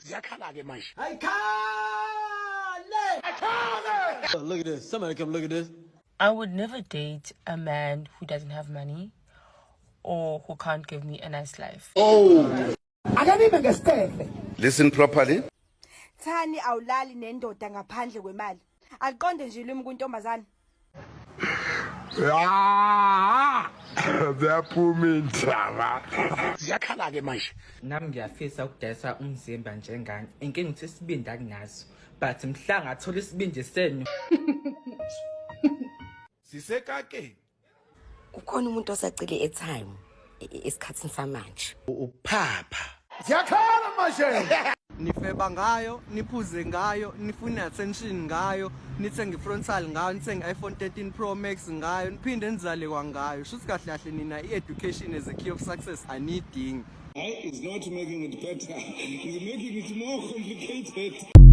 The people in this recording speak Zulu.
Ziyakhala-ke manje. Look at this. Somebody come look at this. I would never date a man who doesn't have money or who can't give me a nice life. Ake nime ngesitehle. Listen properly. Thani awulali nendoda ngaphandle kwemali. Aqonde nje ilimi kuntombazana. Ziyaphuma indaba. Ziyakhala-ke manje. Nami ngiyafisa ukudayisa umzimba njengani. Inkinga ukuthi isibindi akunaso, but mhla ngathola isibindi senu. Sisekakeni. Kukhona umuntu osacile i-airtime esikhathini samanje. Uphapha. Ziyakhala manje. Nifeba ngayo, niphuze ngayo, nifune attention ngayo, nithenge i-frontal ngayo, nithenge i-iPhone 13 Pro Max ngayo, niphinde nizale kwangayo. Shuthi kahle kahle nina i-education as a key of success aniyidingi. Is not making it better. It's making it more complicated.